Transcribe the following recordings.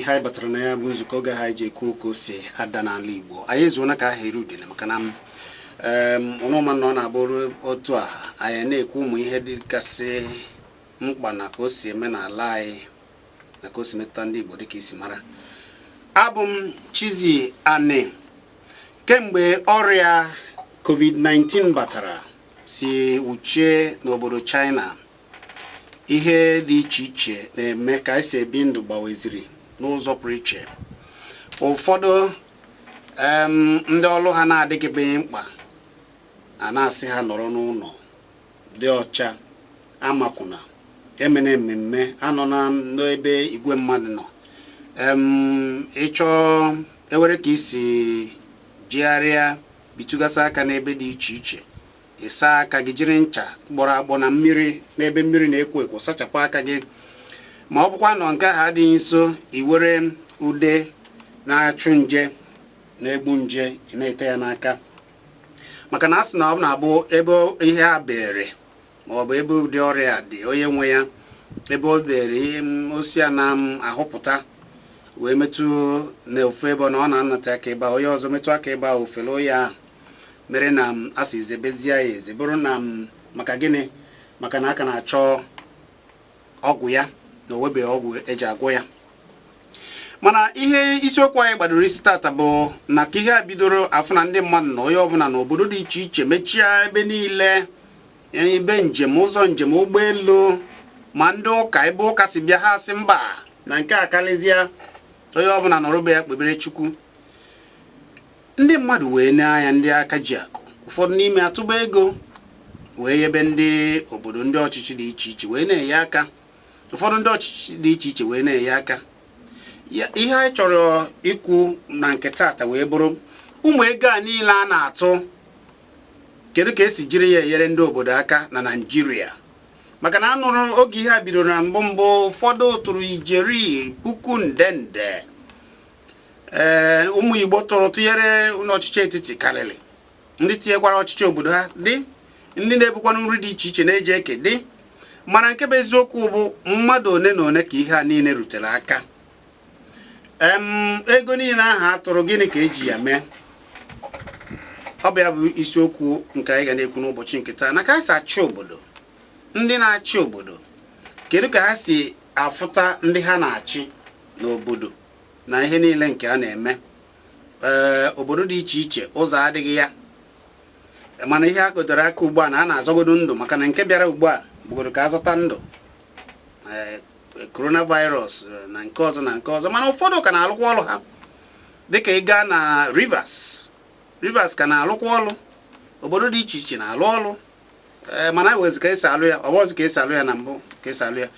Ihe anyị batara na ya bụ nzukọ oge ha ji ekwu ka o si ada n'ala Igbo. Anyị ezuona ka aha eri udele, maka na ụnụma na ọ na-abụrụ otu a anyị na-ekwu ụmụ ihe dịgasị mkpa na ka o si eme n'ala anyị na ka o si metụta ndị Igbo dịka isi mara. Abụ m Chizzy Ani. Kemgbe ọrịa COVID-19 batara si wuchie n'obodo China, ihe dị iche iche na-eme ka anyị si ebi ndụ gbanweziri n'ụzọ pụrụ iche. Ụfọdụ ndị ọlụ ha na-adịghịbeghị mkpa a na-asị ha nọrọ n'ụlọ dị ọcha, amakwụna emena mmemme, anọ n'ebe igwe mmadụ nọ. Ịchọọ ewere ka isi jegharịa, bitụgasị aka n'ebe dị iche iche, ịsa aka gị, jiri ncha gbọrọ agbọ na mmiri n'ebe mmiri na-ekwo ekwo sachapụ aka gị. Ma ọ bụkwa nọ nke ahụ adịghị nso, i were ude na-achụ nje, na-egbu nje, ị na-ete ya n'aka, maka na a sị na ọ na-abụ ebe ihe a bere ma ọ bụ ebe ụdị ọrịa dị, onye nwe ya ebe o bere ihe osi a na-ahụpụta wee metụ n'ofu ebe na ọ na-anata aka ebe a, onye ọzọ metụ aka ebe a, ofele onye ahụ. Mere na a sị zebezie ya eze, bụrụ na maka gịnị? Maka na aka na-achọ ọgwụ ya na owebeghị ọgwụ eji agwọ ya. Mana ihe isiokwu anyị gbadoro isi tata bụ na ka ihe a bidoro afụ na ndị mmadụ na onye ọbụla n'obodo dị iche iche mechie ebe niile, ebe njem, ụzọ njem ụgbọelu, ma ndị ụka ebe ụka si bịa, ha sị mba, na nke a karịzịa, onye ọbụla nọrọ be ya kpebere Chukwu. Ndị mmadụ wee nee anya, ndị aka ji akụ ụfọdụ n'ime atụba ego wee yebe ndị obodo, ndị ọchịchị dị iche iche wee na-enye aka, ụfọdụ ndị ọchịchị dị iche iche wee na-enye aka. Ihe anyị chọrọ ikwu na nke tata wee bụrụ ụmụ ego a niile a na-atụ, kedu ka esi jiri ya enyere ndị obodo aka na Naịjirịa? Maka na anụrụ oge ihe a bidoro na mbụ mbụ, ụfọdụ tụrụ ijeri puku nde nde. Ee, ụmụ Igbo tụrụ tụnyere n'ọchịchị etiti karịrị ndị tinyekwara ọchịchị obodo ha dị, ndị na-ebukwanụ nri dị iche iche na-eji eke dị. Mana nke bụ eziokwu bụ mmadụ one na one ka ihe a niile rutere aka. Ego niile ahụ a tụrụ, gịnị ka eji ya mee? Ọ bụ ya bụ isiokwu nke anyị ga na-ekwu n'ụbọchị nke taa, na ka anyị si achị obodo, ndị na-achị obodo, kedu ka ha si afụta ndị ha na-achị n'obodo na ihe niile nke a na-eme. Ee, obodo dị iche iche ụzọ adịghị ya, mana ihe a godoro aka ugbu a na a na-azọgodo ndụ, maka na nke bịara ugbu a bụgodo ka azọta ndụ, ee, coronavirus na nke ọzọ na nke ọzọ. Mana ụfọdụ ka na-alụkwa ọrụ ha, dịka ị gaa na Rivers, Rivers ka na-alụkwa ọrụ, obodo dị iche iche na-alụ ọrụ. Ee, mana wezi ka esi alụ ya, ọ bụghịzi ka esi alụ ya na mbụ ka esi alụ ya.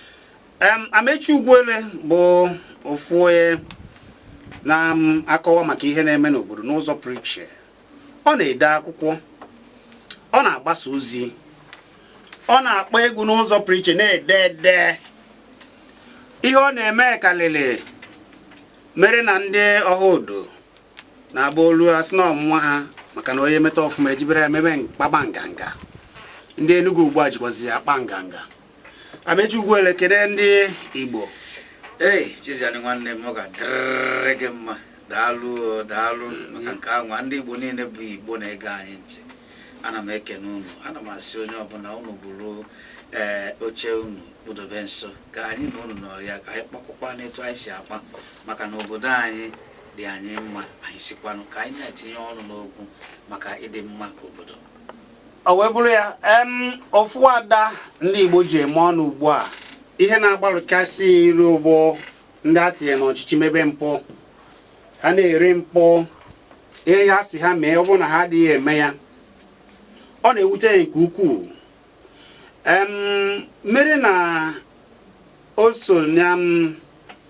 Amechi Ugwuele bụ ofu onye na-akọwa maka ihe na-eme n'obodo n'ụzọ pụrụ iche. Ọ na-ede akwụkwọ, ọ na-agbasa ozi, ọ na-akpọ egwu n'ụzọ pụrụ iche, na-ede ede. Ihe ọ na-eme karịrị mere na ndị ọha odo na-agba olu asị na ọmụma ha, maka na onye meta ọfụma ejibere ya mebe mkpaba nganga. Ndị Enugu ugbu a jikwazi ya akpa nganga. Amechi Ugwuele, kedu ndị Igbo? Ei, Chiziani nwanne m, ọ ga-adịrịrị gị mma. Daalụ o, daalụ maka nke ahụ. Ndị Igbo niile bụ Igbo na-ege anyị ntị, ana m ekene unu. Ana m asị onye ọbụla unu buru ee oche unu kpụdobe nso ka anyị na unu nọrọ ya, ka anyị kpakwakwa n'etu anyị si akpa, maka na obodo anyị dị anyị mma. Anyị sikwanụ ka anyị na-etinye ọnụ n'okwu maka ịdị mma obodo. Ọ wee bụrụ ya, ofu ada ndị Igbo ji eme ọnụ ugbu a, ihe na-agbalịkasị iru bụ ndị a tinye n'ọchịchị mebe mpụ, ha na-eri mpụ. Ihe ha si ha mee, ọ bụrụ na ha adịghị eme ya, ọ na-ewute ya nke ukwuu. Mere na o so na m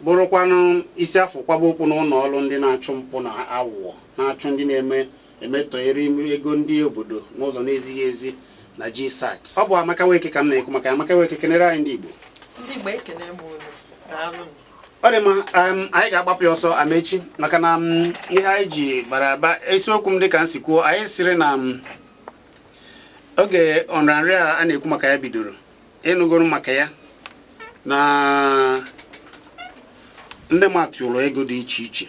bụrụkwanụ isi afọ kwaba okwu n'ụlọ ọrụ ndị na-achụ mpụ na aghụghọ, na-achụ ndị na-eme emetọnyere ego ndị obodo n'ụzọ na-ezighị ezi na GSAC. Ọ bụ Amaka Nweke ka m na-ekwu maka Amaka Nweke. Kenere anyị ndị Igbo. Ndị Igbo, ekene m unu, daalụ. Ọ dị mma. Anyị ga-agbapụ ya ọsọ, Amechi, maka na ihe anyị ji gbara aba isiokwu m, dịka m si kwuo, anyị sịrị na oge nrịanrịa a na-ekwu maka ya bidoro, ịnụgoro maka ya na Ndị matụrụ ego dị iche iche,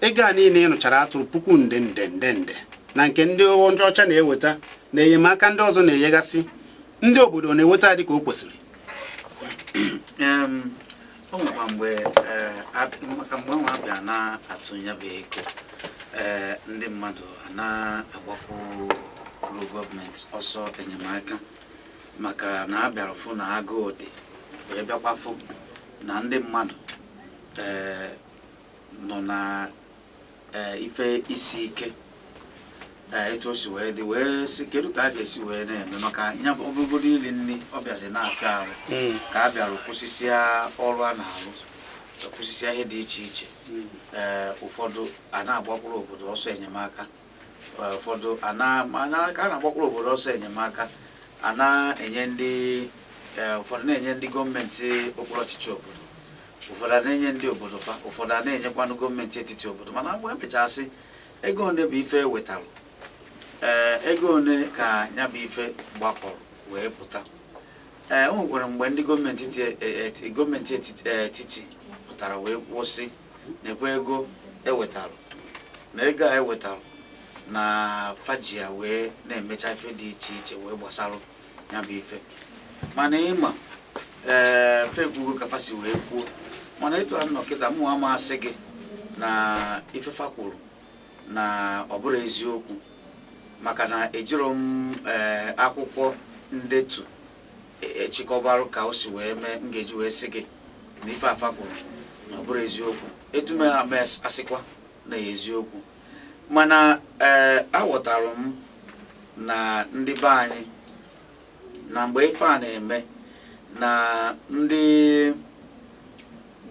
ego a niile ị nụchara atụrụ puku nde nde nde nde na nke ndị ndị ọcha na-eweta na enyemaka ndị ọzọ na-enyegasị ndị obodo na-eweta dị ka o kwesịrị. O nwekwa mgbe maka mgbe ahụ abịa na-atụ ya bụ ego, ndị mmadụ a na-agbakwuru gọọmenti ọsọ enyemaka, maka na a bịara fụ na agụụ dị, wee bịakwa fụ na ndị mmadụ nọ na ife isi ike. Etu o si wee dị, wee sị kedu ka a ga-esi wee na-eme maka ya bụ ọbụrụgodo ili nri, ọ bịazi na-afịa arụ ka a bịara kwụsịsịa ọrụ a na-arụ, kwụsịsịa ihe dị iche iche. Ụfọdụ a na-agbakwuru obodo ọsọ enyemaka. Ụfọdụ ka a na-agbakwuru obodo ọsọ enyemaka, a na-enye ndị ụfọdụ na-enye ndị gọọmenti okpuru ọchịchị obodo, ụfọdụ a na-enye ndị obodo fa, ụfọdụ a na-enyekwanụ gọọmenti etiti obodo. Mana mgbe emechasị, ego one bụ ife ewetarụ, ego one ka ya bụ ife gbakọrọ wee pụta. O nwekwara mgbe ndị gọọmenti etiti pụtara wee kwụsị na-ekwe ego ewetarụ, na ego a ewetarụ na fajia wee na-emecha ife dị iche iche wee gbasarụ ya bụ ife. Mana ịma fe ekwugo ka fa si wee kwuo, mana etu a nọ kịta, mụ ama asị gị na ife fa kwuru na ọ bụrụ eziokwu, maka na ejiro m akwụkwọ ndetu echịkọbarụ ka o si wee mee m ga-eji wee sị gị na ife afa kwuru na ọ bụrụ eziokwu. Etu m ama asịkwa na eziokwu, mana aghọtara m na ndị be anyị na mgbe ife a na-eme na ndị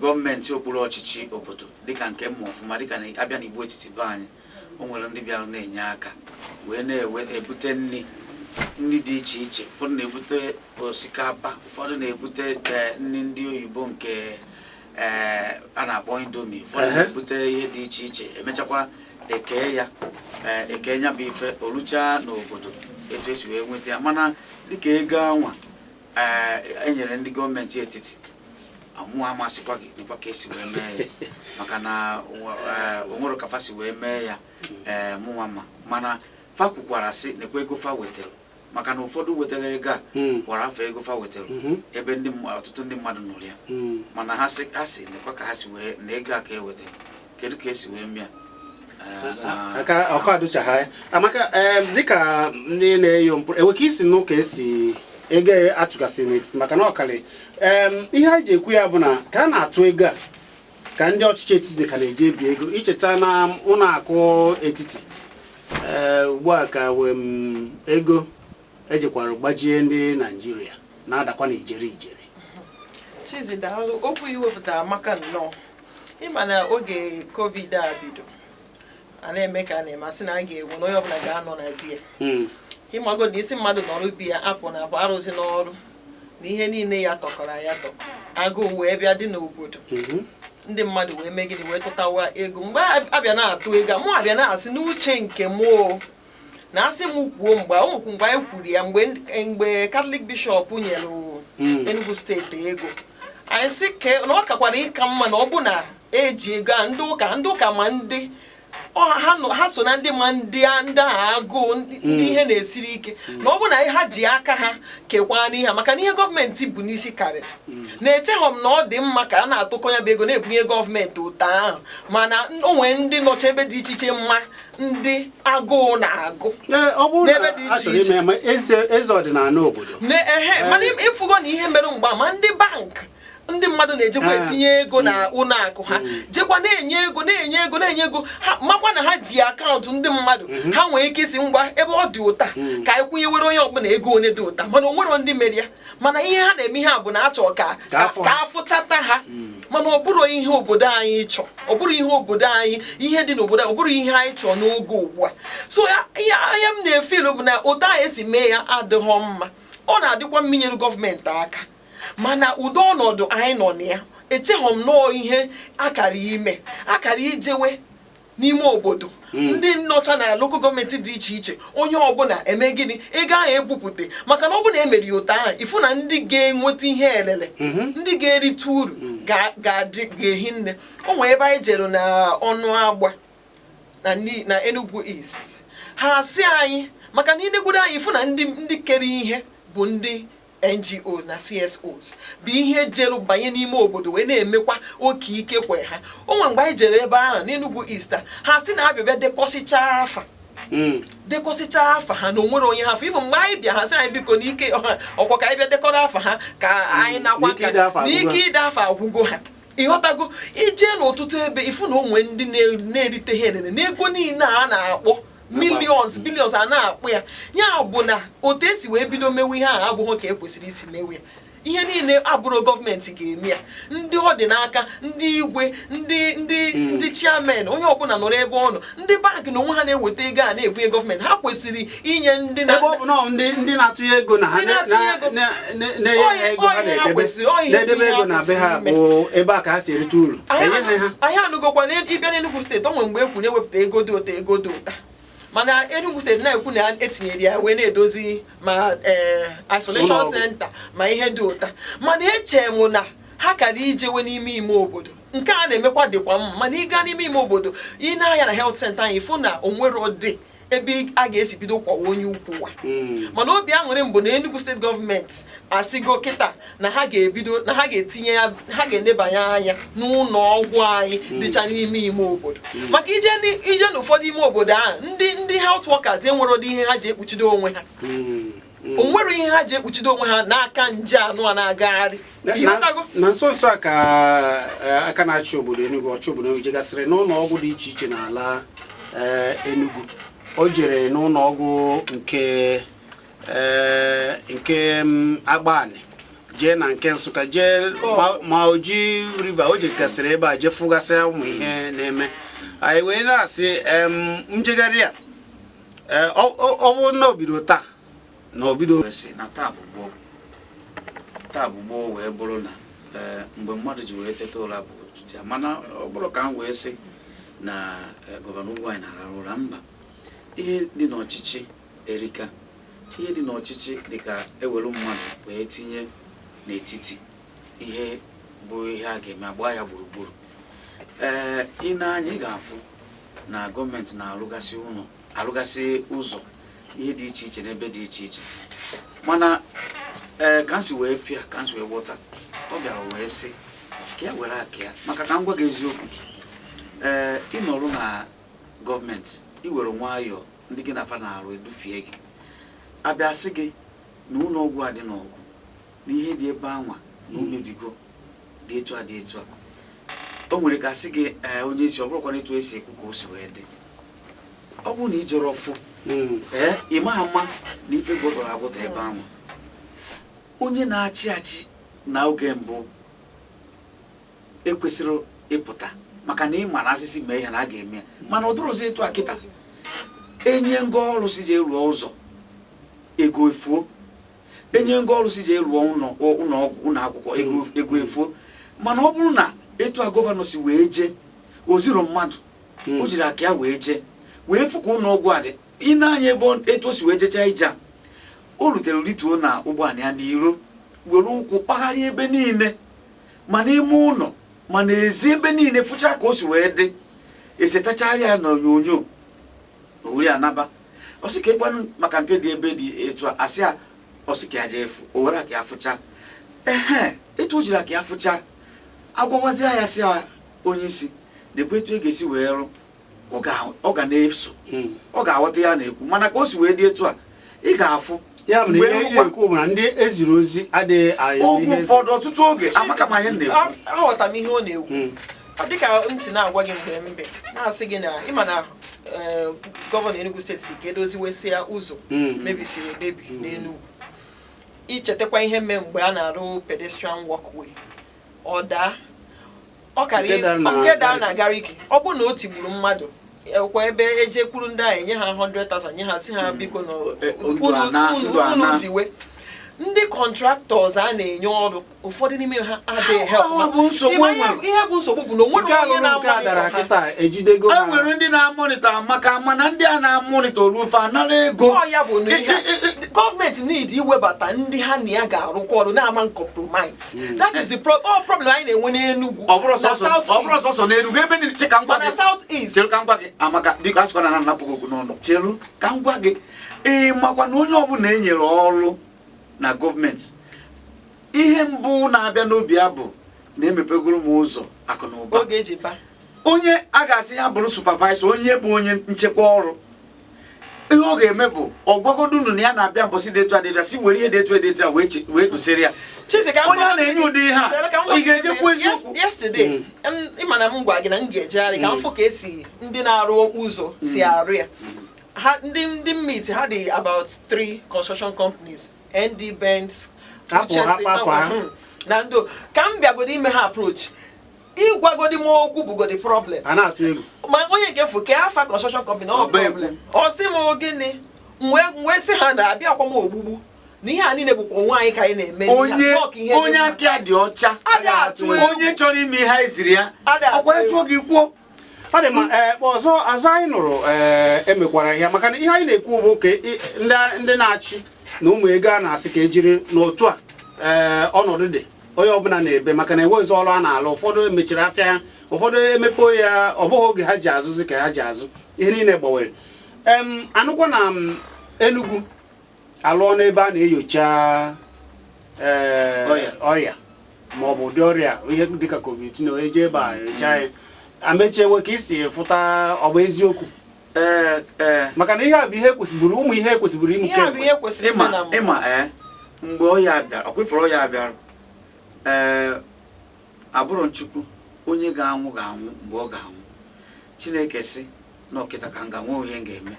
gọọmenti okpuru ọchịchị obodo, dịka nke mma ọfụma, dịka na abịa n'Igbo etiti be anyị, o nwere ndị bịara na-enye aka wee na-ewe ebute nri, nri dị iche iche. Ụfọdụ na-ebute osikapa, ụfọdụ na-ebute nri ndị oyibo nke a na-akpọ Indomie, ụfọdụ na-ebute ihe dị iche iche. Emechakwa eke ya, eke ya bụ ife oruchaa n'obodo etu esi wee nweta ya. Mana dịka ego anwa enyere ndị gọọmenti etiti, amụ amasịkwa gị dịkwa ka esi wee mee ya, maka na o nwere ka fa si wee mee ya. Mụnwa ma mana fa kwukwara sị nekwa ego fa wetara, maka na ụfọdụ wetara ego a kwara afọ ego fa wetara ebe ndị ọtụtụ ndị mmadụ nụrụ ya. Mana ha si nekwa ka ha si wee na ego a ka e wetara, kedu ka esi wee mee ya? Aka ọkụ adụchaghị ya. Amaka, dịka ndị na-eyo mpụrụ enwe ka isi nụ ka esi ego atụgasị n'etiti, maka na ọkarị ihe anyị ji ekwu ya bụ na ka a na-atụ ego a ka ndị ọchịchị etiti ka na-eji ebi ego. Icheta na ụlọ akụ etiti ugbu a ka wem ego ejikwara gbajie ndị Naijiria na-adakwa na ijeri ijeri. Chizi, daalụ. Okwu iwepụta amaka nnọọ. Ịma na oge COVID a bido, a na-eme ka a na-eme, asị na a ga-egwu na onye ọbụla ga-anọ na biya. Ịmago na isi mmadụ nọrọ biya, apụ na apụ, arụzi n'ọrụ na ihe niile ya tọkọrọ ya tọkọ, agụụ wee bịa dị n'obodo. Ndị mmadụ wee mee gịnị? Wee tụtawa ego. Mgbe abịa na-atụ ego a, mụ abịa na-asị n'uche nke mụ o, na asị m kwuo, mgbe o nwekwu mgbe anyị kwuru ya, mgbe Catholic Bishop nyere Enugu steeti ego, anyị sị na ọ kakwara ịka mma na ọ bụ na eji ego a ndị ụka ma ndị ha so na ndị ma ndị ahụ agụụ, ndị ihe na-esiri ike, na ọ bụ na ha ji aka ha kekwaa n'ihe a, maka na ihe gọọmenti bụ n'isi karịrị. Na-echeghọ m na ọ dị mma ka a na-atụkọ ya bụ ego na-ebunye gọọmenti ụtọ ahụ, mana o nwere ndị nọcha ebe dị iche iche mma ndị agụụ na-agụ Ee, ọ bụrụ na n'ebe dị a iche chọrọ iche. ime ya, ma eze ọdịnala obodo. Ehe, mana ịfụgo na ihe mere mgbe a, ma ndị bank ndị mmadụ na-ejekwa etinye ego na ụlọ akụ ha, jekwa na-enye ego, na-enye ego, na-enye ego ha, makwa na ha ji akaụntụ ndị mmadụ, ha nwee ike isi ngwa ebe ọ dị ụta ka anyị kwụnyewere onye ọbụla ego one dị ụta. Mana o nwero ndị mere ya. Mana ihe ha na-eme ihe a bụ na achọ ka ka afọ ka ha. Afụchata ha. Mana ọ bụrụ ihe obodo anyị chọ, ọ bụrụ ihe obodo anyị, ihe dị n'obodo anyị, ọ bụrụ ihe anyị chọọ n'oge ugbu a. So ya ihe anya m na-efilu bụ na ụtọ ahụ esi mee ya adịghọ mma. Ọ na-adịkwa mma inyere gọọmenti aka, mana ụdị ọnọdụ anyị nọ na ya, echeghọ m nọọ ihe akara ime akara ijewe n'ime obodo, ndị nnọcha na local gọọmenti dị iche iche, onye ọbụla eme gịnị, ego ahụ ebupụta. Maka na ọ bụ na emere ya ụtọ ahụ, ịfụ na ndị ga-enweta ihe elele, ndị ga-erite uru. Ga-adị ga-ehi nne. O nwee ebe anyị jere na ọnụ agba na Enugu East, ha sị anyị maka na inekwuru anyị fụ na ndị kere ihe bụ ndị NGOs na CSOs bụ ihe jeru banye n'ime obodo wee na-emekwa oke ike kwe ha. O nwere mgbe anyị jere ebe ahụ n'Enugu East a, ha sị na abịa bịa dekọsịchaa afa, dekọsịchaa afa ha na onwere onye ha fụ. Ifu mgbe anyị bịa, ha sị anyị biko n'ike ọkwa ka anyị bịa dekọrọ afa ha ka anyị nakwa N'ike ide afa agwụgo. N'ike ide afa agwụgo ha. Ịghọtago? Ije n'ọtụtụ ebe, ifu na onwe ndị na-erite ha enene n'ego niile a na-akpọ millions, billions a na-akpọ ya. Ya bụ na otu esi wee bido mewe ihe ahụ abụghị ka e kwesịrị isi mewe ya. Ihe niile abụrụ gọọmenti ga-eme ya. Ndị ọ dị n'aka, ndị igwe, ndị chairman, onye ọbụla nọrọ ebe ọ nọ, ndị bankị na onwe ha na-eweta ego a na-ebunye gọọmenti, ha kwesịrị inye ndị na Ebe ọ bụ na ọ ndị na-atụnye ego na ha Ndị na-atụnye ego. na-enye ha ego ha Ọ ihe ha na-edebe kwesịrị, ọ ihe na-edebe ihe ha ego na be ha kwesịrị ime. bụ ebe a ka ha si erite uru. Enyeghị ha. Anyị anụgokwa na ịbịa n'Enugu Steeti, o nwere mgbe ekwu na-ewepụta ego dị ụta, ego dị ụta, mana Enugu Steeti na-ekwu na etinyere ya wee na-edozi ma isolation Ụlọọgwụ. center ma ihe dị ụta. Mana eche m na ha kara ijewe n'ime ime obodo. Nke a na-emekwa dịkwa mma, mana ịga n'ime ime obodo, ị na-anya na health center anyị, fụ na onwero dị ebe a ga-esi bido kwawa onye ukwu wa. Mana obi aṅụrị m bụ na Enugu Steeti gọọmenti asịgo kịta na ha ga-ebido, na ha ga-etinye ya, ha ga-enebanye anya n'ụlọ ọgwụ anyị dịcha n'ime ime obodo, maka ije ije n'ụfọdụ ime obodo ahụ, ndị health workers enwero ụdị ihe ha ji ekpuchido onwe ha. O nwere ihe ha ji ekpuchido onwe ha n'aka nje anụ a na-agagharị. Ịghọtago? Na nso nso a ka aka na-achị obodo Enugu, ọchị obodo Enugu, jegasịrị n'ụlọ ọgwụ dị iche iche n'ala Enugu. O jere n'ụlọ ọgwụ nke Agbani, jee na nke Nsụka, jee ma Oji River. O jegasịrị ebe a jee fụgasịa ụmụ ihe na-eme. Anyị wee na-asị njegharị a, ọ bụrụ na o bido taa na o bido Kwesị na taa bụ gboo, taa bụ gboo, wee bụrụ na mgbe mmadụ ji wee teta ụra bụ ụtụtụ ya. Mana ọ bụrụ ka m wee sị na gọvanọ Ugwuanyi na-arahụ ụra, mba. Ihe dị n'ọchịchị erika. Ihe dị n'ọchịchị dịka ewere mmadụ wee tinye n'etiti ihe bụ ihe a ga-eme agba ya gburugburu. Ị na-anya, ị ga-afụ na gọọmenti na-arụgasị ụlọ, arụgasị ụzọ, ihe dị iche iche n'ebe dị iche iche. Mana ka m si wee fịa, ka m si wee ghọta, ọ bịara wee sị ka ya were aka ya, maka ka m gwa gị eziokwu, ịnọrụ na gọọmenti, iwere nwayọọ, ndị gị na fa na-arụ edufie gị, abịa sị gị na ụlọ ọgwụ a dị n'ọgwụ na ihe dị ebe anwa na o mebigo, dị etu a, dị etu a. O nwere ka sị gị, ee, onye isi, ọ bụrụkwa na etu esi ekwu ka o si wee dị, ọ bụrụ na ị jere ọfụ, ị maha mma na ife gwọtọrọ agwọtọ ebe ahụ. Onye na-achị achị na oge mbụ ekwesịrị ịpụta, maka na ị ma na asịsị mee ihe na a ga-eme ya. Mana ọ dụrụzi etu a kịta. Enye ngo ọrụ si jee rụọ ụzọ, ego efuo. Enye ngo ọrụ si jee rụọ ụlọ, ụlọ ọgwụ, ụlọ akwụkwọ, ego efuo. Mana ọ bụrụ na etu a gọvanọ si wee jee, o ziro mmadụ, o jiri aka ya wee jee wee fụ ka ụlọ ọgwụ a dị. Ị na-anya ebe etu o si wee jechaa ije a, o rutere rituo na ụgbọala ya n'iro, were ụkwụ kpagharịa ebe niile, ma n'ime ụlọ ma n'ezi, ebe niile, fụcha ka o si wee dị, esetachara ya n'onyonyo, o were ya naba. Ọ sị ka ekwanụ maka nke dị ebe dị etu a, asị ya, ọ sị ka ya jee efu, o were aka ya fụcha. Ehe, etu o jiri aka ya fụcha, agwawazịa ya, sị ya, onye isi, nekwa etu e ga-esi wee rụ. Ọ ga na-eso. Ọ ga-aghọta ya na-ekwu, mana ka o si wee dị etu a, ị ga-afụ Ya bụ na mgbe ihe ihe nke bụ na ndị eziri ozi adịghị eme oge ihe ụfọdụ, ọtụtụ oge, amaka ma ihe m na-ekwu. Aghọta m ihe ọ na-ekwu. Ọ dịka ntị na-agwa gị mgbe mbe na-asị gị na ịma na gọvanọ Enugu Steeti si ka edoziwesịa ụzọ mebisiri emebi n'Enugu. Ichetakwa ihe mee mgbe a na-arụ pedestrian walkway, ọ daa, ọ kara Nke dara na nke daa na Gariki. Ọ bụrụ na o tigburu mmadụ, ekwa ebe ejekwuru ndị ahụ enye ha 100,000, nye ha, si ha biko na Ndụ ana, unu ndụ ana. unu diwe. Ndị contractors a na-enye ọrụ, ụfọdụ n'ime ha adịghị help. Ha bụ nsogbu Ịma e nwere. Ihe bụ nsogbu bụ na o nwere Nke a onye lụrụ nke a dara na-amonitor ha. kịta, ejidego E ha. nwere ndị na-amonitor, maka mana ndị a na-amonitor ruo fe anara ego. Ọ ya bụ na ihe gọọmenti need iwebata ndị ha na ya ga-arụkọ ọrụ na-ama compromise. That is the all problem anyị na-enwe n'Enugu Ọ bụrụ na sọsọ South ọ bụrụ East. sọsọ n'Enugu, ebe niile. Che ka m gwa Mana gị. South East. Chere ka m gwa gị, Amaka, biko, asịkwa na anapụ gị okwu n'ọnụ. Cheru ka m gwa gị, ị makwa na onye ọbụla e nyere ọrụ na gọọmenti, ihe mbụ na-abịa n'obi ya bụ na emepegoro m ụzọ akụ na ụba. Oge eji ba. Onye a ga-asị ya bụrụ supervisor, onye bụ onye nchekwa ọrụ, ihe ọ ga-eme bụ ọ gwagodo unu na ya na-abịa mbọsị dị etu a dị etu a, si were ihe dị etu a dị etu a wee dosere ya. Chizi, ka m Onye a na-enye ụdị ihe a, Chere ka m gwa ị ga-ejekwu gị. eziokwu? Yesterday, ịma na m gwa gị na m ga-ejegharị ka m fụ ka esi ndị na-arụ ụzọ si arụ ya. Ha ndị meet ha dị about three construction companies, ND Benz, Hapụ ha, Uche si- kpapụ ha. Na ndị ka m bịagodi ime ha approach, ịgwagodi m okwu bụgodi problem. A na-atụ egwu. Ma onye nke fụ ka afa construction company ọ Ọba egwu. problem, ọ sị m gịnị? M wee sị ha na-abịa akwa m ogbugbu na ihe a niile bụkwa onwe anyị ka anyị na-eme n'ihe a. Onye Nọọ ka ihe dị onye mma. aka ya dị ọcha. Adịghị atụ egwu. Onye chọrọ ime ihe anyị ziri ya, Adịghị atụ ọkwa egwu. ịjụọ gị kwuo. Ọ dị mma. Ee, ọzọ azụ anyị nụrụ, ee, emekwara ya maka na ihe anyị na-ekwu bụ ka ndị na-achị na ụmụ ego a na-asị ka ejiri n'otu a, ee, ọnọdụ dị, onye ọbụla na-ebe maka na enweghịzi ọrụ a na-alụ. Ụfọdụ emechiri afịa ha, ụfọdụ emepe ya, ọ bụghị oge ha ji azụzi ka ha ji azụ. Ihe niile gbanwere. Anụkwa na m Enugu alụọ n'ebe a na-enyocha, ee, Ọya. Ọya ma ọ bụ ụdị ọrịa ihe dịka COVID na eje ebe a enyocha ya amechiewe ka isi fụta. Ọ bụ eziokwu? Ee. Maka na ihe a bụ ihe kwesịburu, ụmụ ihe kwesịburu ịmụ Ihe a bụ kemgbe. ihe kwesịrị ime Ịma na mbụ. Ịma, ee, mgbe ọya bịara, ọkwa ifuru ọya bịara, ee, abụrụ Nchukwu onye ga-anwụ ga-anwụ mgbe ọ ga-anwụ. Chineke si na ọkịta ka m ga-nwe onye m ga-eme,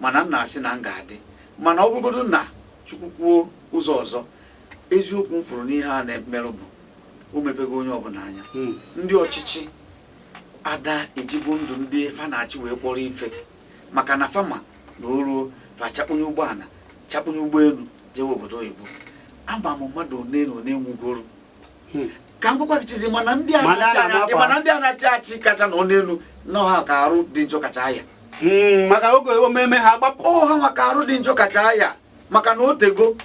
mana m na-asị na m ga-adị, mana ọ bụrụgodu na Chukwu kwuo ụzọ ọzọ. Eziokwu m fụrụ n'ihe a na-emerụ bụ o mepego onye ọbụla anya. Ndị ọchịchị ada ejibu ndụ ndị fa na-achị wee kpọrọ ife, maka na fama na o ruo fa chakpunye ụgbọala, chakpunye ụgbọelu, jewe obodo oyibo. Ama m mmadụ one na one nwugoro. Ka m gwakwa gị, Chizi, mana ndị a Ma ndị a na-achị anya na-anapụ. Mana ndị a na-achị achị kacha nọ n'elu na ọha ka arụ dị njọ kacha aya. Maka oge omeme ha gbapụ. Ọ ha maka arụ dị njọ kacha aya, maka na otego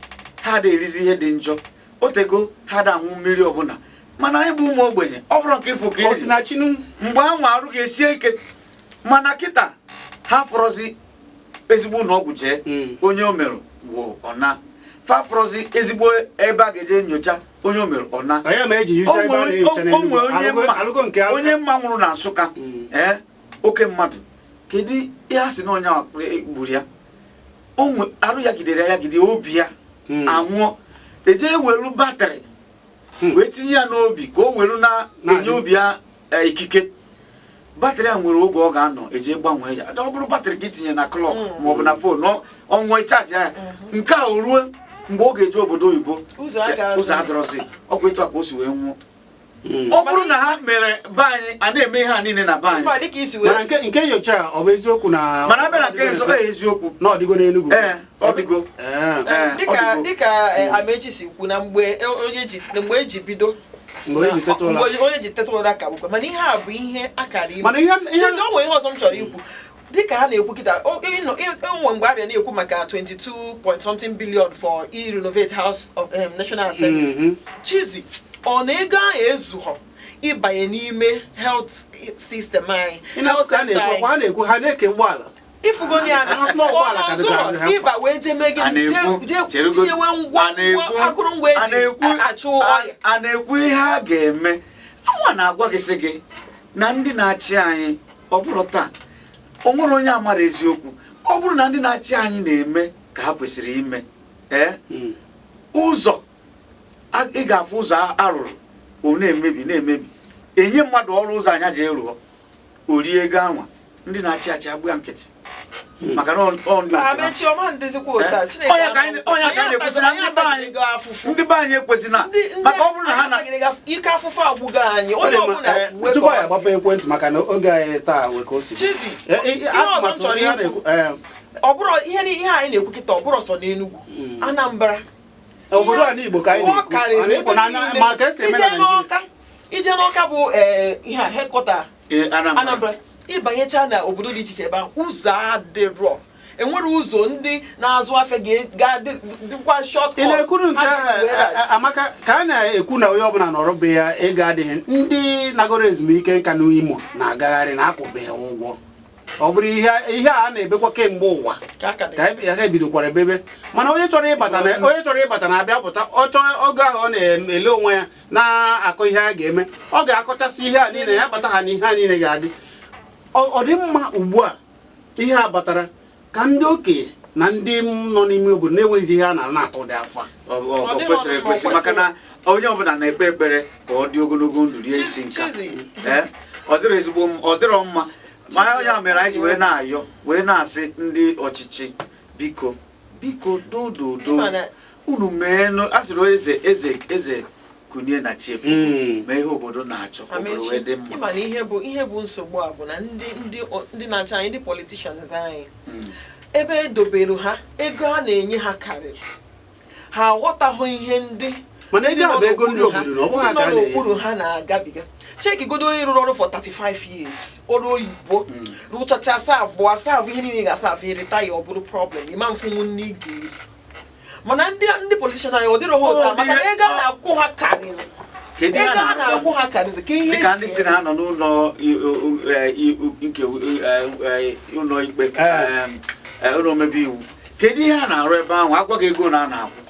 ha da erizi ihe dị njọ, otego ha da aṅụ mmiri ọbụla. Mana anyị bụ ụmụ ogbenye, ọ bụrụ nke ịfụ ka O si na chinu. Mgbe anwa arụ ga-esie ike, mana kịta ha fọrọzi ezigbo ụlọ ọgwụ jee. Onye o merụ wụ ọna fa fọrọzi ezigbo ebe a ga-eje nyocha onye o merụ ọna. Onye ma eji hicha ebe a na-ehicha O n'Enugu. nwere onye mma Alụgo nke onye mma nwụrụ na Nsụka. Ee, oke mmadụ, kedu ihe a sị na onye a gburu ya? O nwe arụ ya gidere ya gide obi ya. Anwụọ, eje ewelu battery wee tinye ya n'obi ka o welu na-enye Na-adị. obi ya, ikike. Battery a nwere oge ọ ga-anọ, eje gbanwee ya. Ọ bụrụ battery ka itinye na clock maọbụ na phone, ọnwụọ, ịcharge ya. Nke a o ruo mgbe ọ ga-eje obodo oyibo, Ụzọ a ga-azụ. ụzọ adọrọzi. Ọkwa etu a ka o si wee nwụọ. Ọ bụrụ na ha mere be anyị a na-eme ihe a niile na be anyị. Mba, dịka isi wee Mana nke nyocha a, ọ bụ eziokwu na Mana abịa na nke nzọ, ee, eziokwu. Na ọ dịgo n'Enugu? Ee, ọ dịgo. Ee. Ee, ọ Dịka dịgo. dịka Amechi si kwu, na mgbe onye ji na mgbe eji bido Mgbe eji teta ụra. Mgbe onye ji teta ụra ka bụkwa, mana ihe a bụ ihe akara ime. Mana ihe Chezi, o nwere ihe ọzọ m chọrọ ikwu. Dịka ha na-ekwu kịta, enwe mgbe a na-ekwu maka 22 point something billion for e-renovate House of National Assembly. Chizi, ọ na ego ahụ ezughọ ịbanye n'ime health system anyị, Ị na- health ka a center na-ekwu anyị? ọkwa a na-ekwu ha na-eke ụgbọala. Ifugo ya na Anasị na ụgbọala ọ ka nọ nso dịka ha mkpa. ịba wee jee mee A gịnị? na-ekwu Jee cherugo- tinyewe ngwa a na-ekwu- ngwa akụrụngwa a eji na-ekwu- achụ ọrịa. A na-ekwu ihe a ga-eme. Nwa na-agwa gị, sị gị na ndị na-achị anyị, ọ bụrụ taa o nwere onye amara eziokwu, ọ bụrụ na ndị na-achị anyị na-eme ka ha kwesịrị ime, ee, ụzọ ị ga-afụ ụzọ arụrụ ọ na-emebi na-emebi, enye mmadụ ọrụ ụzọ anya ji rụọ, o rie ego anwa, ndị na-achị achị agbụ ya nkịtị, maka na ọ ndị otu ha. Amechi ọma ndịzikwa ụta. Eh? Chineke. Onye ka anyị na-ekwesị na ndị be anyị anyị afụfụ. Ndị be anyị ekwesị na maka ọ bụrụ na ha na ike afụfụ agwụgo anyị, Ọ onye dị mma, ọbụla kwuwe tupu ka anyị ọ agbapụ ekwentị, maka na oge anyị taa wee ka o si dị. Chizi, ihe ọzọ m atụmatụ chọrọ ihe a ikwu. na-ekwu, Ọ bụrụ ihe anyị na-ekwu kịta, ọ bụrụ sọ n'Enugu, Anambra, Obodo ala Igbo ka anyị Ọ na-ekwu. karịrị Ala Igbo ebe niile. ma ka esi eme na Ije Naịjirịa. Ije n'Ọka bụ ihe a headquarter Ee, Anambra. Anambra, ịbanyecha na obodo dị iche iche ebe ahụ, ụzọ adịrọ, enwere ụzọ ndị na-azụ afịa ga-adị dịkwa short. Ị na-ekwuru nke a, Amaka, ka a na-ekwu na onye ọbụla nọrọ be ya, ego adịghị. Ndị nagoro ezumike nka n'Imo na-agagharị na-akwụbeghị ụgwọ. Ọ bụrụ ihe a na-ebekwa kemgbe ụwa ka aka dị. Ka ya ka ebidokwara ebebe, mana onye chọrọ ịbata na-abịa pụta. Ọ chọọ oge ahụ ọ na-ele onwe ya na-akọ ihe a ga-eme, ọ ga-akọchasị ihe a niile ya bata ha na ihe a niile ga-adị. Ọ dị mma ugbu a ihe a batara ka ndị okenye na ndị nọ n'ime obodo na-enweghịzi ihe a na-atụ ụdị afọ a. Ọ Ọ dịrọ kwesịrị mma, ọ ekwesị, maka na onye ọbụla na-ekpe ekpere ka ọ dị ogologo ndụ, rie isi nka. Chizi. Ee, ọ dịrọ ezigbo ọ dịrọ mma. Ma ya mere anyị ji wee na-ayọ, wee na-asị ndị ọchịchị, biko, biko, dododo, Ịma na- unu meenụ. A sịrị eze eze eze kunie na chiefu mee ihe obodo na-achọ ka obodo wee dị mma. Ịma na ihe bụ nsogbu a bụ na ndị na-achị anyị, ndị politicians anyị, ebe edobere ha, ego a na-enye ha karịrị ha. Aghọtaghị ihe ndị Mana ego a bụ ego ndị nọ n'okpuru ha- obodo na ọ bụghị ha ndị ka nọ a na-enye. n'okpuru ha na-agabiga. Chekigodo onye rụrụ ọrụ for 35 years, ọrụ oyibo, rụchacha, serve, aserve ihe niile ga-aserve, retire, ọ bụrụ problem ịma mfunwu nne ị ga-eri. Mana ndị politician anyị, ọ dịrọ ha otu a, maka na ego a na-akwụ ha karịrị. Kedu ihe Ego a na-akwụ ha karịrị ka ihe dịka eji ndị si na ha nọ n'ụlọ nke ụlọ ikpe, ụlọ omebe iwu, kedu ihe a na-arụ ebe ahụ? Agwa gị ego na a na-akwụ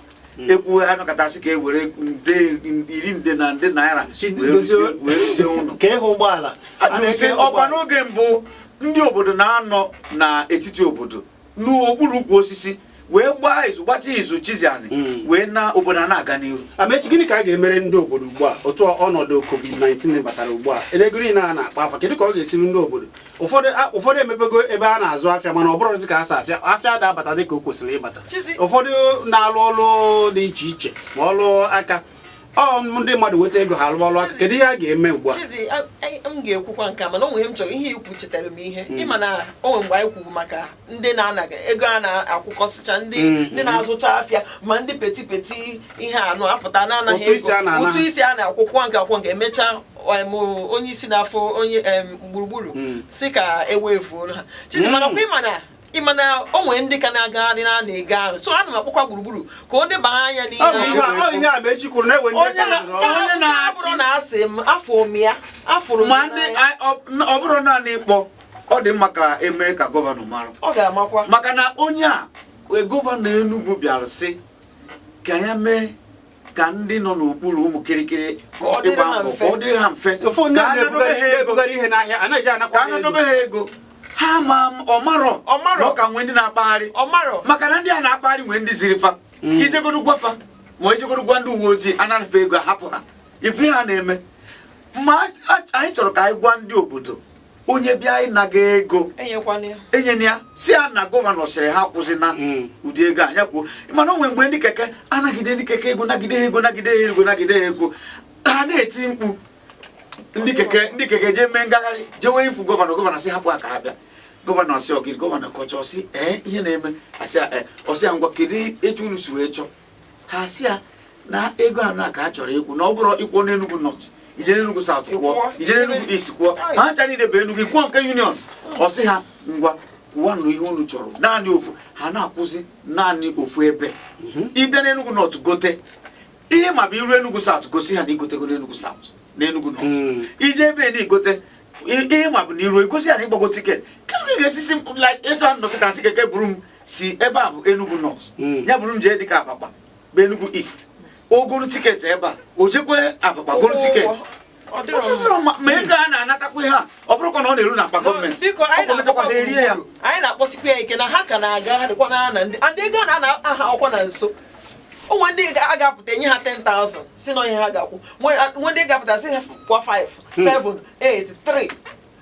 ekwu ha nọkọtasị ka e were nde iri, nde na nde naira Si wee rụzie ụlọ. Ka ịhụ ụgbọala a Ajụrụ sị, na-eke ọkwa ụgbọala. N'oge mbụ, ndị obodo na-anọ n'etiti obodo n'okpuru ukwu osisi wee gbaa izu, gbacha izu Chiziani, wee na obodo a na-aga n'iru. Amechi, gịnị ka a ga-emere ndị obodo ugbu a, otu ọnọdụ COVID-19 batara ugbu a, ego niile a na-akpa afa, kedu ka ọ ga-esiri ndị obodo? Ụfọdụ emepego ebe a na-azụ afịa, mana ọ bụrụzi ka a si afịa afịa ada abata dị ka o kwesịrị ịbata. Chizi. Ụfọdụ na-alụ ọrụ dị iche iche, ma ọrụ aka, ọ ndị mmadụ nweta ego ha alụ ọrụ aka. Kedu ihe a ga-eme ugbu a? Chizi, m ga-ekwukwa nke a, mana o nwere ihe m chọrọ ihe ikwu. Chetara m ihe ịma na o nwere mgbe anyị kwuru maka ndị na-anaghị ego a na-akwụkọsịcha ndị ndị na-azụcha afịa, ma ndị petty petty ihe anụ apụta na-anaghị Ụtụ isi a na-ana. Ụtụ isi a na-akwụkwọ nke akwụ nke emechaa, onye isi na-afọ onye gburugburu si ka ewefuo ha. Chizi, mana kwa ịma na o nwere ndị ka na-agagharị na na-ego ahụ, so ana m akpọkwa gburugburu ka o deba anya n'ihe Ọ bụ ihe ahụ. a, ọ ihe a Amechi kwuru na-ewe ndị Onye na- eze zụrụ ọrụ. onye na-achị- Ọ bụrụ na asị m afọ m ya afụrụ m Ma ya ndị n'anya. ọ bụrụ naanị ịkpọ, ọ dị mma ka emee ka gọvanọ mara. Ọ ga-amakwa. Maka na onye a gọvanọ Enugu bịara sị ka ya mee ka ndị nọ n'okpuru ụmụ kirikiri Ka ọ dịrị ịgba ha mbọ, mfe. ka ọ dịrị ha mfe, Ụfọdụ ndị ka a nadobe ha ego, na-ebugara ihe n'ahịa anaghị ka anakwa a nadobe ha ego ha. Ma ọ marọ Ọ marọ. na ọ ka nwee ndị na-akpagharị. Ọ marọ. Maka na ndị a na-akpagharị nwee ndị ziri fa ijegodu gwafa, ma ijegodu gwa ndị uwe ojii anaghị ego, ahapụ ha. Ife ha na-eme, ma anyị chọrọ ka anyị gwa ndị obodo, onye bịa ịnaga ego, Enyekwana ya. Enyena ya. Si ya na gọvanọ sịrị ha kwụsị na ụdị ego a ya kwuo. Mana o nwere mgbe ndị keke anagide ndị keke ego, nagide ha ego, nagide ha ego, nagide ha ego, ha na-eti mkpu. Ndị keke jee mee ngagharị, jewe ifu gọvanọ. Gọvanọ sị hapụ ha ka ha bịa. Gọvanọ sị ọgịnị? Gọvanọ kọcha, ọsị ee, ihe na-eme, asị ya ee, ọsị ya ngwa, kedu etu unu si wee chọọ ha? Sị ya na ego anọ a ka a chọrọ ịkwụ, na ọ bụrụ ịkwụọ n'Enugu North, ije n'Enugu South kwụọ, Ịkwụọ. ije n'Enugu East kwụọ, ma ha ncha niile bụ Enugu, ịkwụọ nke union. Ọ sị ha ngwa, kwụwanụ ihe unu chọrọ, naanị ofu ha na-akwụsị, naanị ofu ebe. Ịbịa n'Enugu North gote ihe, ma bụ iru Enugu South, gosi ha na igotego n'Enugu South na Enugu North. Ije ebe na igote ihe, ma bụ na iru egosi ya na ịgbago ticket. Kedu ka ị ga-esi si m, like etu a nọkịta si keke buru m si ebe a bụ Enugu North, ya buru m jee dịka Abakpa bụ Enugu East, o goro ticket ebe a, o jekwe Abakpa goro ticket? Ọ dịrọ Ọ mma. dịrọ mma. Ma ego a na-anatakwa ihe a, ọ bụrụkwa na ọ na-eru n'akpa gọọmenti, Biko, anyị ọ mechakwa na-akpọkwa ha erie ya. gburugburu. Anyị na-akpọsikwa ya ike na ha ka na-aga, ha dịkwa na na ndị and ego a na aha ọkwa na nso. Onwe ndị a ga-apụta enye ha 10,000 si na ihe ha ga-akwụ, nwe ndị ga-apụta si ha kwa 5 7 8 3.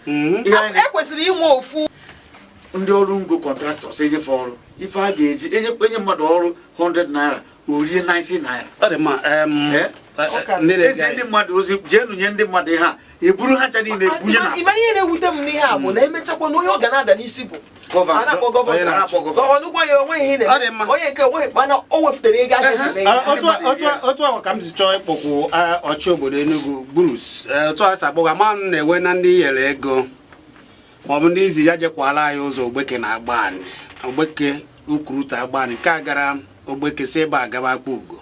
Ihe anyị na- Ekwesịrị inwe ofu. Ndị ọrụ ngo, contractors, enyefe ọrụ, ife a ga-eji enye mmadụ ọrụ 100 naira, o rie 90 naira. Ọ dị mma. Eh? Ndị na-ege Ezi ndị mmadụ ozi, jeenu nye ndị mmadụ ihe a. Eburu ha ncha niile bunye na Ịma ihe na-ewute m n'ihe a bụ na emechakwa na onye ọ ga na-ada n'isi bụ Gọvanọ. a na-akpọ Onye gọvanọ. na-achị. Gọvanọ gwa ya onweghị ihe Ọ dị mma. na-eme, onye nke onweghị, mana o wepụtara ego a ga-eji mee ihe. Otu ahụ ka m si chọọ ịkpọkwu ọchị obodo Enugu Bruce. Otu a si akpọga ama m na-enwe na ndị nyere ego maọbụ ndị izi ya jekwala anyị ụzọ Ogbeke na Agbani, Ogbeke Ukuruta Agbani nke a gara Ogbeke si ebe a gaba Akpa Ugo.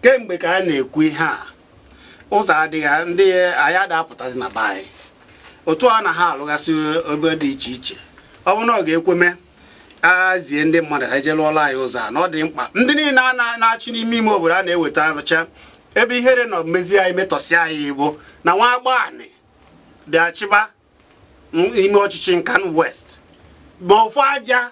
Kemgbe ka a na-ekwu ihe a, ụzọ adịghị, ndị anyị ada apụtazi na be anyị. Otu a na ha alụgasị ebe dị iche iche, ọ bụrụ na ọ ga-ekweme azie ndị mmadụ ha eje lụọla anyị ụzọ a, na ọ dị mkpa. Ndị niile a na-achị n'ime ime obodo a na-eweta acha ebe ihere na mmezi anyị metọsị anyị bụ na nwa Agbani bịa chịba ime ọchịchị Nkanu West, ma ofu aja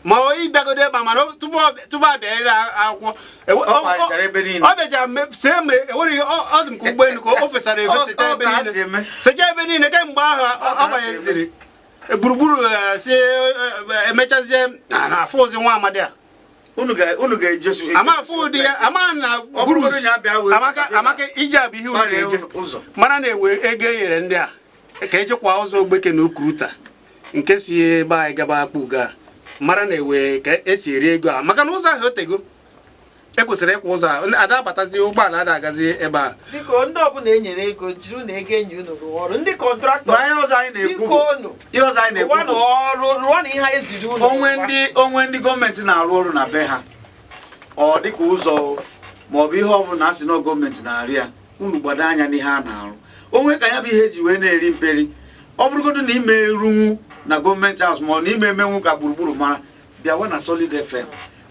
ma ịbịagodo ebe a, mana tupu abịa ire akwụkwọ Ọ kparịchara ebe niile. Ọ bịachara see ma enweghị ọ dị m ka ụgbọelu ka o fesara efe secha ebe Ọ ka ha niile. si eme. Secha ebe niile kemgbe ahụ ka ọ ha si banyeziri gburugburu, si emechazie na afụ ozi nwa amadi a. Unu ga-ejesu Ama afụ ụdị ya ama na Ọ bụrụgodị Bruce na abịa wee- Amaka, Amaka ije a bụ ihe unu Gbarie ga-eje ụzọ. mara na-ewe ego e nyere ndị a ka ejekwa ụzọ Ogbeke na Ukuruta nke si ebe anyị gaba Akpa Ugo a, mara na-ewe ka esi eri ego a, maka na ụzọ ahụ otego ekwesịrị ịkwa ụzọ a, ada abatazi ụgbọala ada agazi ebe a. Biko, ndị ọbụla e nyere ego, jiri na ego enyi unu rụọ ọrụ. Ndị contractor, Ma ihe ọzọ anyị na-ekwu biko bụ unu ihe ọzọ anyị na-ekwu rụwanụ bụ ọrụ, rụwanụ ihe anyị ziri unu. Onwe ndị, onwe ndị gọọmenti na-arụ ọrụ na be ha, ọ dịka ụzọ maọbụ ihe ọbụla a sị na gọọmenti na-arụ ya, unu gbado anya n'ihe a na-arụ. Onwe ka ya bụ ihe eji wee na-eri mperi. Ọ bụrụgodu na ime erunwu na gọọmenti house ma ọ na ime emenwu ka gburugburu mara, bịawa na Solid FM,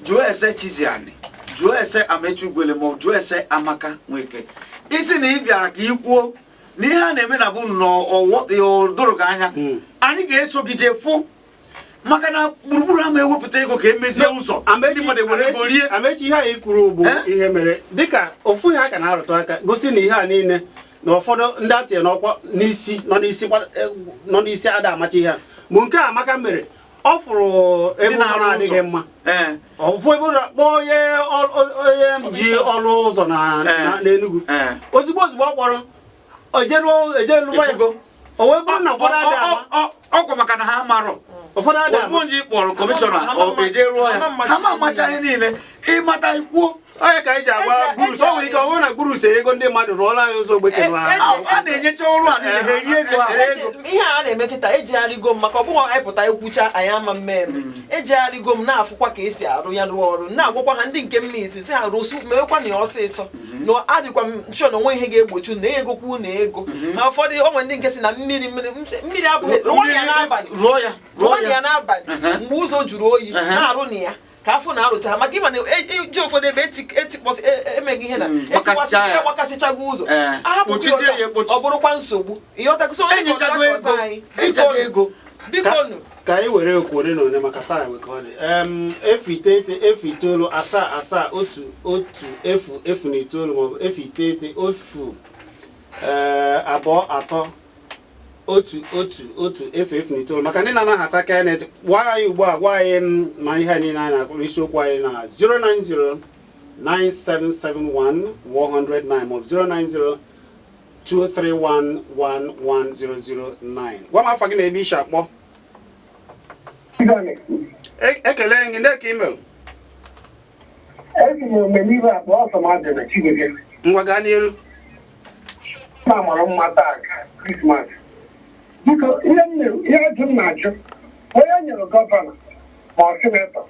jụọ ese Chiziani, jụọ ese Amechi Ugwele, ma ọ jụọ ese Amaka Nweke. Isi na ị bịara ka ị kwuo na ihe a na-eme na bụ na ọdụrụ gị anya, anyị ga-eso gị jee fụ, maka na gburugburu ama ewepụta ego ka emezie ụzọ, ndị mmadụ ewere ego rie. Amechi, ihe anyị kwuru bụ Eh? ihe mere dịka ofu ihe a ka na-arụtụ aka gosi na ihe a niile na ụfọdụ ndị a tinye n'ọkwa n'isi nọ n'isi nọ n'isi ada amacha ihe a bụ nke a Amaka mere. Ọ fụrụ ebe Ndị ụzọ na-arụ na-adịghị ụzọ. mma, ofu ebe ụzọ, kpọọ onye ji ọrụ ụzọ n'Enugu. Ozugbo ozugbo ọ kpọrọ eje lụwa ya. Ifugo. O wee bụrụ na ụfọdụ adịghị ama. Ọkwa maka na ha marọ. Ụfọdụ adịghị ama. Ozugbo nji kpọrọ kọmishọna, ọ eje rụọ ya. Ha ma amacha ihe niile ịmata ikwuo. Onye ka anyị ji agwa Bruce, o nwere ike ọ bụrụ na Bruce ego ndị mmadụ rụọla anyị ụzọ Ogbeke na A na-enyecha ọrụ a niile, ha erie ego ahụ. Ihe a na-eme kịta ejigharịgo m, maka ọ bụghị anyị pụta ekwucha anyị ama mmemme. Ejigharịgo m na-afụkwa ka esi arụ ya, rụọ ọrụ, na-agwakwa ha ndị nke mmiti si ha rụsụ mewekwa na ya ọsịsọ, na adịkwa m sure na onwe ihe ga-egbochi unu na egokwa unu ego ma ụfọdụ onwe ndị nke si na mmiri mmiri mmiri abụghị. Rụọ ya n'abalị. Rụọ ya, rụọ Rụọ ya ya. n'abalị mgbe ụzọ jụrụ oyi, na-arụ na ya ka afọ na-arụcha ha, maka ịma na eji ụfọdụ ebe etikpọsị emeghị ihe na Gbakasịcha ya. Agbakasịchago ụzọ. Ahapụkwa Kpochizie ya ya ekpochi. ọ bụrụkwa nsogbu ịghọtago. Onye Enyechago contractors ego. anyị, Enyechago biko ego. biko nụ. Ka anyị were okwu ole na ole maka taa we ka ọ dị. 09 09 7 7 1 1 0 0 9 maọbụ 09 0 2 3 1 1 1 0 0 9, maka ndị na-anaghata aka net. Gwa anyị ugbu a, gwa anyị ma ihe a niile anyị na-akpọ isiokwu anyị na 090 9771 109 maọbụ 090 231 11009. Gwa m afa gị na ebe ishi akpọ. Ekele gị, ndị ka email. Esi m omenibe akpa ọsọ m adị na Chigozie. Ngwa, gaa n'iru. Na mara mma taa Christmas. Biko, ihe m ihe ajụ m na-ajụ, onye nyere gọvanọ ma ọ senator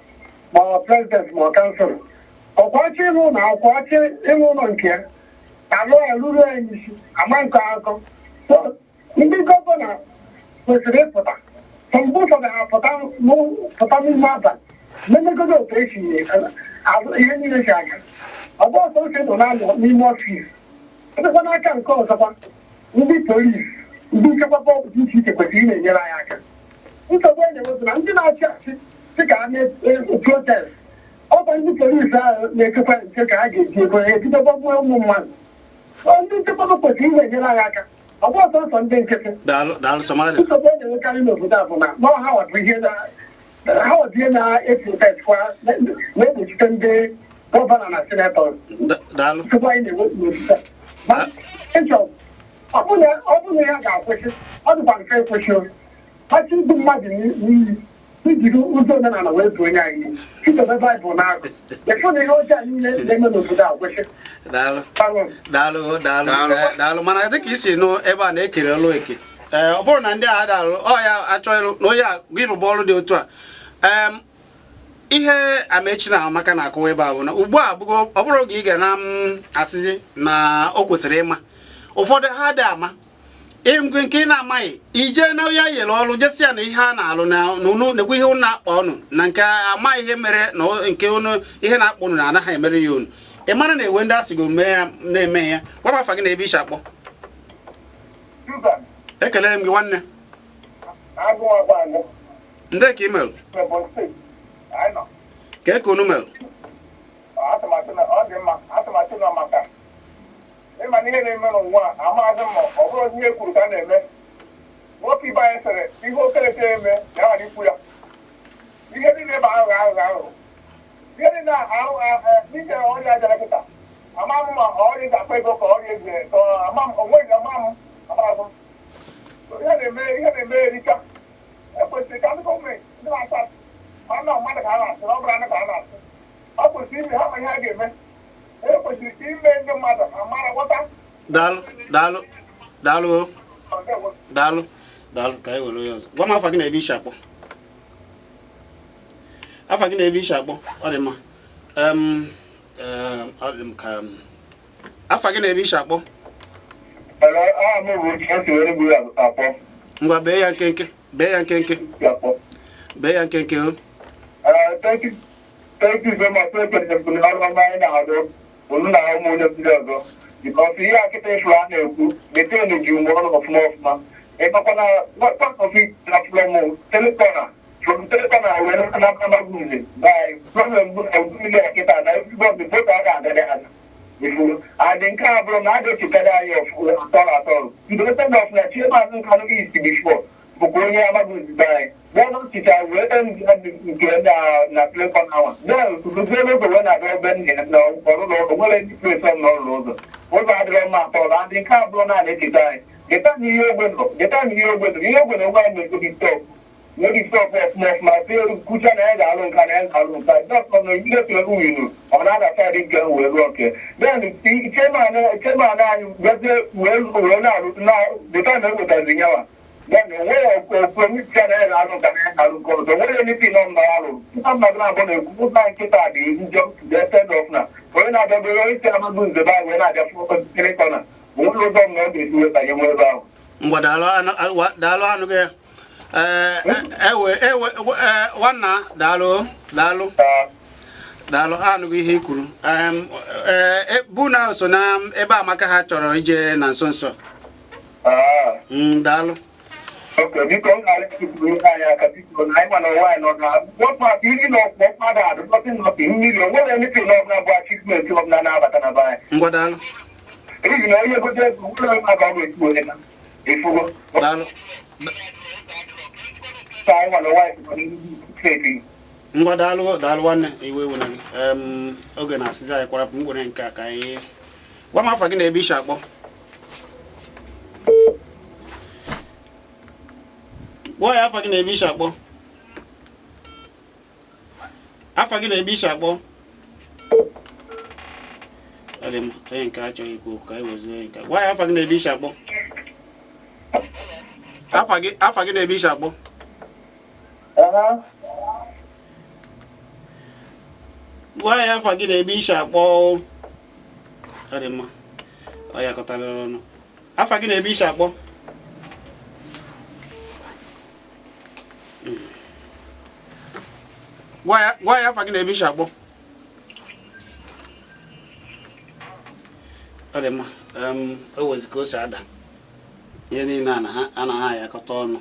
ma ọ president ma ọ councillor, ọkwachi ịlụ ụlọ akwụkwọ, achị ịlụ ụlọ nke ya, alụ ya ruru ya n'isi ama nke akọ. So, ndị gọvanọ kwesịrị ịpụta. So, mgbe ụfọdụ ha pụta pụta n'ime abalị memegodo otu esi alụ ihe niile si aga. Ọ bụ ọsọ ose nọ na-anọ n'ime office. Ọdịkwa n'aka nke ọzọkwa, ndị polisi, ndị nchekwa dị iche iche kwesịrị ị na-enyere anyị aka. Nsogbu e na-enwe bụ na ndị na-achị achị dị ka a na-protest, ọ bụ ndị polisi ahụ na-echekwa nche ka ha ga-eji ego ha ebido gbagbuo ụmụ mmadụ. Ọ ndị nchekwa kwesịrị ị na-enyere anyị aka, ọ bụ ọsọ nsọ ndị nkịtị. Daalụ, daalụ, Somalia. Nsogbu e na-enwekarị n'obodo a bụ na ha wabụ ihe na ha wabụ ihe na-eprotest kwa na-egbochite ndị gọvanọ na senator. Daalụ. Nsogbu anyị na-enwe n'obodo a, ma ịchọ Ọ bụrụ na ya ga-akwụsị, ọ dịkwa mfe ịkwụsị. Achị idu mmadụ n'iyi, ijiri ụzọ omenala wee duo onye anyị, chidebe Baịbụl na-agụ ịfụ na ihe ọjọọ niile na-eme n'obodo a kwụsị. Daalụ. Daalụ. Daalụ, daalụ. Daalụ. Ee, daalụ. Mana dịka isi nụ, ebe a na-ekere ọlụ eke, ee, ọ bụrụ na ndị a ada alụ ọ ya achọ ịlụ na onye a gị rụba ọrụ dị otu a. Ihe Amechi na Amaka na-akọwa ebe a bụ na ugbu a abụgo ọ bụrụ oge ị ga na m asịzi na o kwesịrị ịma. Ụfọdụ ha dị ama ngwe nke ị na-amaghị, ije na onye yere ọrụ jesi ya na ihe a na-alụ na unu nekwa ihe unu na-akpa ọnụ na nke amaghị ihe mere na nke unu ihe na-akpọ unu na anaghị emere ya unu. Ị mara na ewe ndị a sigo mee ya na-eme ya. Gwa m afa gị na ebe ishi akpọ. Susan, Ekele m gị, nwanne. Agụwakwa agụ. Ndị ka email. Ebonyi Steeti. Anyị nọ. Ka eke unu mere. Atụmatụ na ọ dị mma, atụmatụ nọ maka ịma na ihe na-eme n'ụwa a, amaghịzị m ma ọ bụrụ ihe kwuru ka a na-eme. Nwoke ibe anyị sịrị ihe okerete eme ya ghara ikwu ya. Ihe niile bụ aghụghọ, aghụghọ, aghụghọ. Ihe niile ahụ n'ike ọrịa jere kịta, ama m ma ọrịa ga-akpa ego ka ọrịa eze ka ama m onweghị, ama m amaghị m. Ihe na-eme, ihe na-eme erika. Ekwesịrị ka ndị gọọmenti, ndị na-achị achị, ma nna mmadụ ka a na-achị na ọ bụrụ anụ ka a na-achị, ọ kwesịrị ime ha ma ihe a ga-eme. E kwesịrị ime ndị mmadụ amara ghọta. Daalụ, daalụ, daalụ o. Ndewo. Daalụ, daalụ. Ka anyị were onye ọzọ. Gwa m afa gị na ebe ishi akpọ. Afa gị na ebe ishi akpọ. Ọ dị mma. Ọ dị m ka afa gị na ebe ishi akpọ. Hello, aha m bụ Chelsea Enugwu akpọ. Ngwa, bee ya nkenke, bee ya nkenke. Akpọ. Bee ya nkenke o. Thank you, thank you so much. Ekele m na ọrụ ọma anyị na-arụ unu na ụmụnne ndị ọzọ. Because ihe akịta ifuru a na-ekwu, metin ji ume ọrụ ọfụma ọfụma. Ịmakwa na part of it na from Telekọna, from Telekọna wee na Amagunze. By problem bụ na mmiri akịta na everybody moto a ga-agada aga. Ifuru. And nke a bụrụ na a ga-echetara anyị atọrọ atọrọ. Mgbe of na chairman Nkanu East before bụkwa onye Amagunze be anyị. Then ọchịcha wee nke na na Telekọna awa. Then ruzie n'oge wee na-abịa ebe nne ya na ọrụrụ ụlọ nwere ndị place ọ n'ọrụ ụzọ. Ụzọ adịrọ mma atọrọ. And nke a bụrụ na a na-echeta anyị. Geta na ihe ogbe nọ, geta na ihe ogbe nọ, ihe ogbe na ogbe anyị na-egobi stop. N'oge stop ọfụma ọfụma, sị kwucha na ya ga-alụ nka na ya ga-alụ nka. Just na ihe tụrụ winu, ọ na-ada side nke wee rụọ nke. Then chairman anyị gazie wee wee na-arụ na the time ewetazi nyawa. Then onweghị promise na ya ga-alụ nka na ya ga-alụ nke ọzọ. Onweghị anything ọ mma alụrụ. Nkịta mmadụ na-abụ na-ekwu ụzọ anyị nkịta dị njọ to the extent of na onye na-abịa bụ onye si Amagunze be anyị wee na-abịa Telekọna. Onweghị ụzọ m na ọ ga-esi wee banye nwa ebe ahụ. Ngwa, daalụ. Daalụ, anụghị ya. Ee, ewe ewe ee, nwanna, daalụ, daalụ, daalụ. Anụghị ihe i kwuru. Ee, bụ na so na ebe Amaka ha chọrọ ije na nso nso. Daalụ. Ok, biko, m ga-arịọ Chukwu ihe anyị aka, biko, na anyị ma na ụwa anyị nọ na wepụ aka iri na ọkpụ mmadụ adụ nothing, nothing, mmiri o nwere anything ọbụla bụ achievement ọbụla na-abata na be anyị. Ngwa, daalụ. N'ihi na onye gote ego nwere ebe ka ọ ga-esi were na ifugo. Daalụ. Ka anyị ma na ụwa anyị nọ n'ihu steeti. Ngwa, daalụ, daalụ, nwanne. Iwe ewe na gị. Oge na-asịzi anyị kwarapụ. M gwere nke a ka anyị gwa m afa gị na ebe ishi akpọ. Gwa ya afa gị na ebe ishi akpọ. Afa gị na ebe ishi akpọ. Ọ dị mma. Onye nke achọghị ikwu okwu, ka anyị wezie onye nke a. Gwa ya afa gị na ebe ishi akpọ. Afa gị, afa gị na ebe ishi akpọ. Aha. Gwa ya afa gị na ebe ishi akpọ. Ọ dị mma, ọ ya kọtara ọnụ. Afa gị na ebe ishi akpọ. Gwa ya afa gị na ebe ishi akpọ. Ọ dị mma. O wezi ka o si ada. Ihe niile a na ha anaghị ayakọta ọnụ,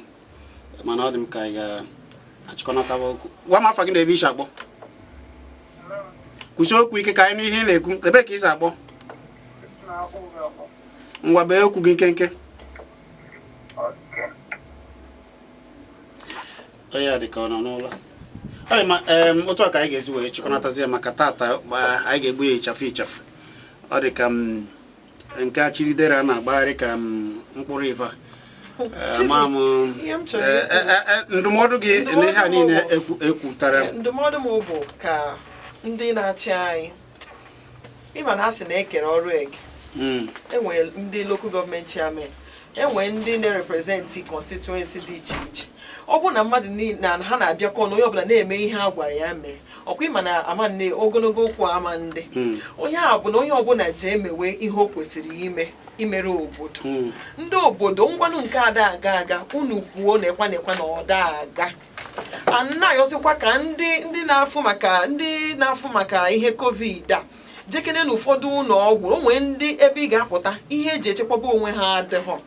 mana ọ dị m ka anyị ga-achịkọnatawa okwu. Gwa m afa gị na ebe ishi akpọ. Kwusie okwu ike ka anyị nụ ihe ị na-ekwu. Ebee ka ị si akpọ? Ngwa, bee okwu gị nkenke. Onye a dị ka ọ nọ n'ụlọ. Ọ dị mma. Otu a ka anyị ga-esi wee chịkọnatazi ya maka tata. Anyị ga-egbu ya ịchafụ ịchafụ. Ọ dị ka m Nke a Chidera na-agbagharị ka mkpụrụ ife a. Ma m Ihe m chọrọ ndụmọdụ gị Ndụmọdụ n'ihe a m niile bụ- ekwutara. Ndụmọdụ m bụ ka ndị na-achị anyị, ịma na a sị na ekere ọrụ eke. Enwere ndị local government chairman, enwere ndị na-represent constituency dị iche iche. Ọ bụ na mmadụ niile na ha na-abịakọ na onye ọbụla na-eme ihe a gwara ya mee, ọkwa ịma na ama nne ogologo okwu ama ndị onye a bụ na onye ọbụla ji emewe ihe o kwesịrị ime imere obodo. Ndị obodo, ngwanụ, nke ada aga aga, unu kwuo na-ekwa na-ekwa na ọda aga. Ana-ayọzikwa ka ndị na-afụ maka ndị na-afụ maka ihe COVID a jekene n'ụfọdụ ụlọ ọgwụ. O nwee ndị ebe ị ga-apụta, ihe eji echekwaba onwe ha adịghọ,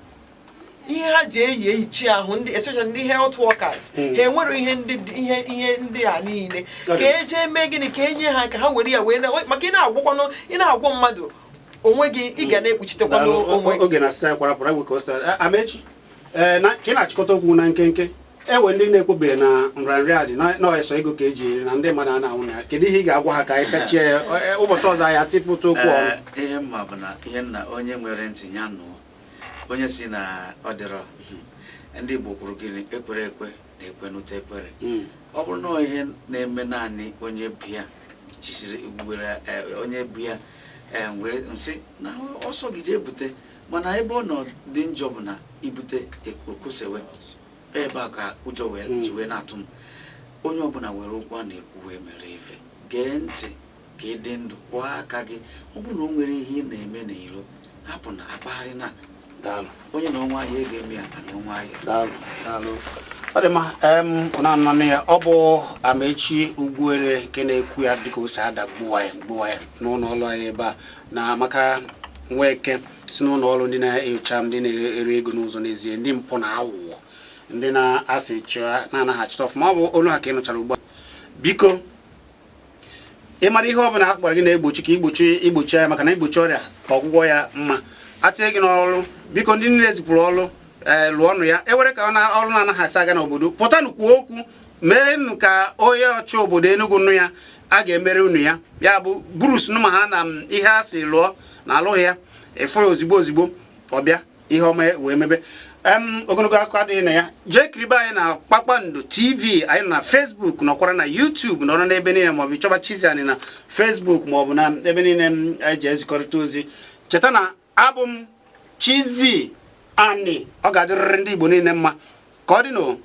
ihe ha ji eyi ehichi ahụ, ndị especially ndị health workers, ha enwere ihe ndị ihe ndị a niile ka eje mee gịnị, ka enye ha ka ha were ya wee maka ị na-agwọkwanụ, ị na-agwọ mmadụ onwe gị, ị ga na-ekpuchitekwanụ Daalụ. onwe gị. Oge na-asịsa anyị kwarapụrụ egwe ka o si Amechi, ee, na ka ị na-achịkọta okwu na nkenke, ewe ndị na-ekwebeghị na nrịanrịa a dị na ọsọ ego ka eji eri na ndị mmadụ a na-anwụ na ya, kedu ihe ị ga-agwa ha ka anyị pịachie ya? Ụbọchị ọzọ anyị atịpụta okwu ọnụ. Ee, ihe mma bụ na ihe nna onye nwere ntị ya nụọ. Onye si na ọ dịrọ, ndị Igbo kwuru gịnị? Ekwere ekwe na ekwe nụta ekwere. Ọ bụrụ na ọ ihe na-eme naanị onye bịa jisiri were onye bịa wee nsị na ọsọ gị jee bute, mana ebe ọ nọ dị njọ bụ na ibute okosewe ebe a ka ụjọ wee ji wee na-atụ m. Onye ọbụla were okwu a na-ekwu wee mere ife, gee ntị ka ị dị ndụ, kwụọ aka gị. Ọ bụrụ na o nwere ihe ị na-eme n'ilo, hapụ na akpagharị na Daalụ. onye na ọnwa ahịa ego eme ya na ọnwa ahịa. Daalụ, daalụ. Ọ dị mma. Ọ na-anọ ya, ọ bụ Amechi Ugwuele nke na-ekwu ya dịka o si ada gbuwa ya gbuwa ya n'ụlọ ọrụ anyị ebe a na Amaka Nweke si n'ụlọ ọrụ ndị na-enyocha ndị na-ere ego n'ụzọ n'ezie, ndị mpụ na aghụghọ, ndị na-asị chọọ na-anaghị achịta ọfụma. Ọ bụ olu ha ka ị nụchara ugbu a. Biko, ị mara ihe ọbụla a kpọrọ gị na-egbochi ka igbochi igbochi ya, maka na igbochi ọrịa ka ọgwụgwọ ya mma. Atinye gị n'ọrụ, biko, ndị niile zipụrụ ọrụ, ee, lụọnụ ya. Ewere ka ọ na ọrụ na-anaghị asa aga n'obodo, pụtanụ kwuo okwu, meenụ ka onye ọchị obodo Enugu nụ ya. A ga-emere unu ya. Ya bụ burus nụ ma ha na m ihe a si lụọ na alụghị ya ịfụ ya ozigbo ozigbo, ọ bịa ihe ọma wee mebe em ogologo akụkọ adịghị na ya. Jee kiribe anyị na Kpakpando TV anyị nọ na Facebook, nọkwara na YouTube, nọrọ n'ebe niile, maọbụ ịchọba Chiziani na Facebook maọbụ na ebe niile m eji ezikọrịta ozi. Cheta na abụ m Chizi Ani. Ọ ga-adịrịrị ndị Igbo niile mma. Ka ọ dị n'o.